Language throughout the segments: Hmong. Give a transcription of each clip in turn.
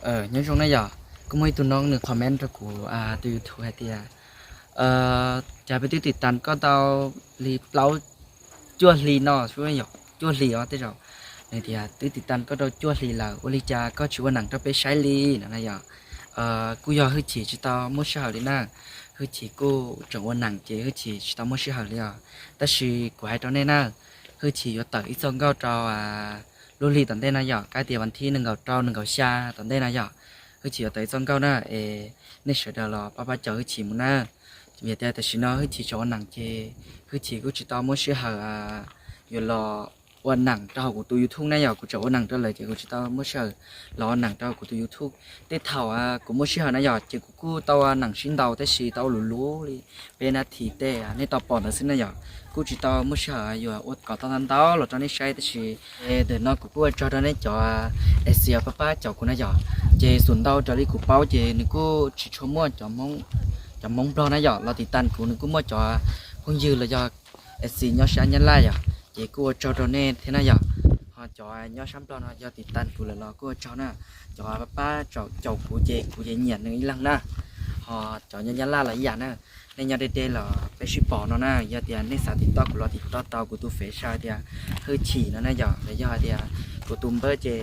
Nyob zoo na yom, kuj muaj ib tug noob nws comment rau kuv tus YouTube hais tias, cas peb twb tiv tas koj tau li plaub cuaj hli no xwb yom, cuaj hli os tej zaum. Nws tias twb tiv tas koj tau cuaj hli lawm, ua li cas koj tsis ua neem rau peb saib li no na yom. Kuj yog Hwj Chim tsis tau muaj sij hawm li na, Hwj Chim kuj tseem ua neem ces Hwj Chim tsis tau muaj sij hawm li os. Tab sis kuv hais rau nej na, Hwj Chim yuav tawm ib txoj nkauj rau lub hli tom ntej no yom, kab tias vas thib nees nkaum rau nees nkaum xya tom ntej no yom, Hwj Chim yuav tawm ib txoj nkauj na, es nej sawv daws los pab pab caum Hwj Chim mus na. Vim tias tam sim no Hwj Chim tseem ua neem ces Hwj Chim kuj tsis tau muaj sij hawm yuav los ua neem rau hauv kuv tus YouTube na yom, kuv tseem ua neem rau lawm ces kuv tsis tau muaj sij hawm los ua neem rau kuv tus YouTube. Tej thaum kuv muaj sij hawm na yom, ces kuv kuj tau ua neem sib ntaus tab sis tau ua luv luv li peb nab thim tej nej tau pom ntawd xwb na yom. Kuj tsis tau muaj sij hawm yuav ua kom tau ntau ntau los rau nej saib tab sis ntawm no kuv kuj ua tsaug rau nej cov es xis pab pab caum kuv na yom. Ces xum ntau raws li kuv paub ces nws kuj tsis tshua muaj cov Hmoob Nplog na yom los tiv tas kuv, nws kuj muaj cov phooj ywg los yog es xis nyob sab Nyab Laj yom. Ces kuj ua tsaug rau nej thiab na yom. Ho cov nyob sab Nplog no yog tiv tas kuv lawm los kuj ua tsaug na. Cov pab pab caum kuv ces kuv yeej nyiam nws ib leeg na. Ho cov nyob Nyab Laj los ib yam na. Nej nyob deb deb los peb sib pom no na, yog tias nej xav tiv toj kuv los tiv toj tau kuv tus fev saib tias Hwj Chim no na yom, los yog hais tias kuv tus npawb ces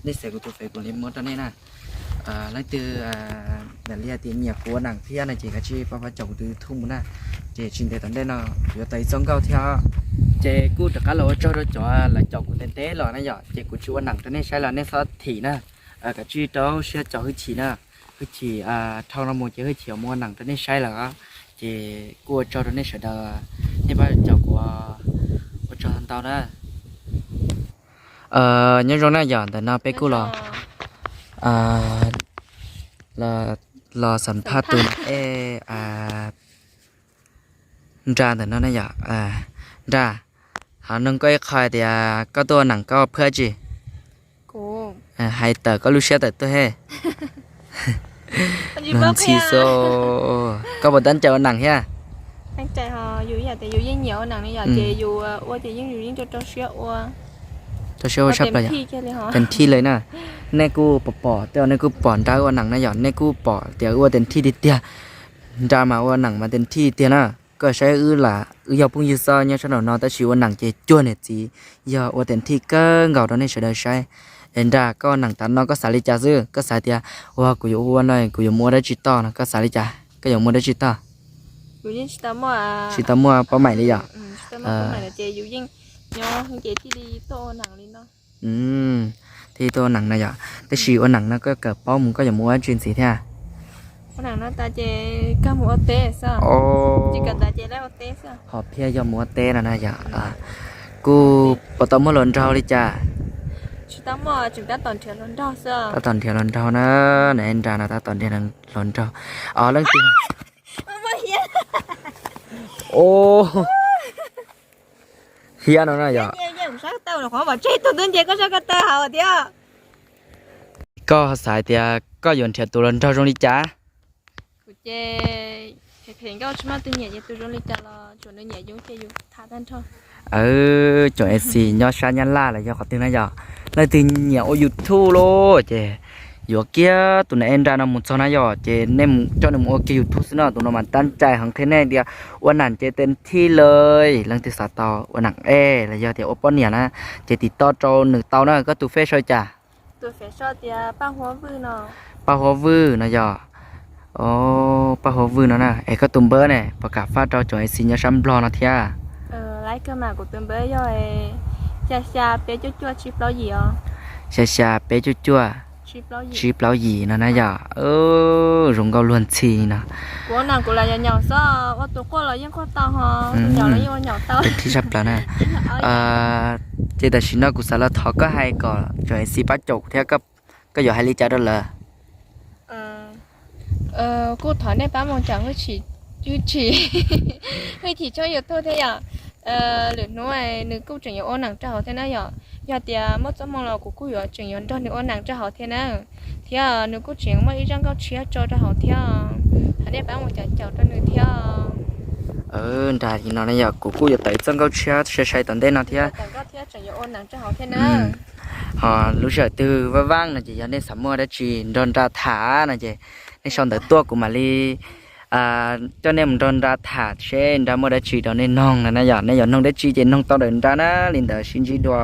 nej xav kuv tus fev kuv li muab rau nej na. Leej twg lam li hais tias nyiam kuv ua neem thiab no ces kav tsij pab pab caum kuv tus YouTube mus na. Ces tsis ntev tom ntej no kuv yuav tawm ib txoj nkauj thiab. Ces kuj rov qab los ua tsaug rau cov lawv caum kuv ntev ntev los na yom, ces kuv tsis ua neem rau nej saib los nej txhob thim na. Kav tsij rau siab caum Hwj Chim na. Hwj Chim dhau no mus ces Hwj Chim yuav mus ua neem rau nej saib lawm. Ces kuj ua tsaug rau nej sawv daws, nej pab caum kuv, ua tsaug ntau na. Nyob zoo na yom, ntawm no peb kuj los, los xam phaj tus ej Nra ntawm no na yom. Nra, ho nug koj ib qho tias koj tuaj ua neem koj phuaj tsi? Hais tawm koj lub siab tawm tuaj he. Ntxhi xwb, koj puas tab cai ua neem thiab? Rau siab ua tshaj plaws yom. Tes thij lawm na. Nej kuj pom pom tej, nej kuj pom Nra ua neem na yom, nej kuj pom tias wb ua tes thij tiag tiag. Nra mas ua neem mas tes thij tiag na. Koj saib wb lam wb yog phooj ywg xwb nyob sab nraum no tab sis ua neem ces cuag niam txiv, yog ua tes thij kawg nkaus rau nej sawv daws saib. Es Nra, koj ua neem tas no koj xav li cas xwb? Koj xav tias ua kuv yuav ua no kuv yuav mus ua dab tsi toj no, koj xav li cas? Koj yuav mus ua dab tsi toj? Tsis tau muaj paub maim li yom. Thiaj tuaj ua neem na yom. Tab sis ua neem no koj kawm paub mus koj yuav mus ua dab tsi ntxiv thiab? Ho phiaj yog mus ua teb no na yom. Kuj puas tau muaj hluas nraug li cas? Tab tom nrhiav hluas nraug na, na Nra no tab tom nrhiav hluas nraug. Os, leej twg? Hiab no na yom. Koj xav tias koj yuav nrhiav tus hluas nraug zoo li cas? Cov es xis nyob sab Nyab Laj los yog qhov twg na yom, leej twg nyiam ua YouTube los ces yuav kiag tus na ej Nra no mus txog na yom, ces nej coj nws mus ua kiag YouTube xwb no, tus no mas tab cai heev, qhia nej tias ua neem ces tes thij lawm. Leej twg xav tau ua neem ej los yog tias ua poj niam na, ces tim toj rau nws tau na. Koj tus fej sau cas? Paj Huab Vwj no yom. Paj Huab Vwj no na. Es koj tus npawb ne, puas kam faj rau cov es xis nyob sab Nplog no thiab? Xya xya peb cuaj cuaj tsib plaub yim no na yom. Zoo nkauj luag ntxhi no. Tes thij tshaj plaws na. Ces tam sim no kuv xav los thov koj hais kom cov es xis pab caum thiab, koj yuav hais li cas rau lawv? Kuj thov nej pab mus caum Hwj Chim, Hwj Chim tshooj YouTube thiab yom. Lwm hnub nws kuj tseem yuav ua neem rau hauv thiab na yom. Yog tias muaj txoj hmoo los kuv kuj yuav tseem yuav nrog nws ua neem rau hauv thiab na. Thiab nws kuj tseem muaj ib zaj nkauj tshiab tso rau hauv thiab. Thov nej pab mus caum caum rau nws thiab. Nra li no na yom, kuv kuj yuav tawm ib txoj nkauj tshiab sai sai tom ntej no thiab. Ho lub sij hawm twg vaaj vaaj no ces yog nej xav muaj dab tsi nrog nra tham no ces nej sau ntawv tuaj kuv mam li coj nej mus nrog nra tham seb nra muaj dab tsi rau nej noog no na yom. Nej yuav noog dab tsi ces noog tau ntawm nra na. Li ntawd sib ntsib dua.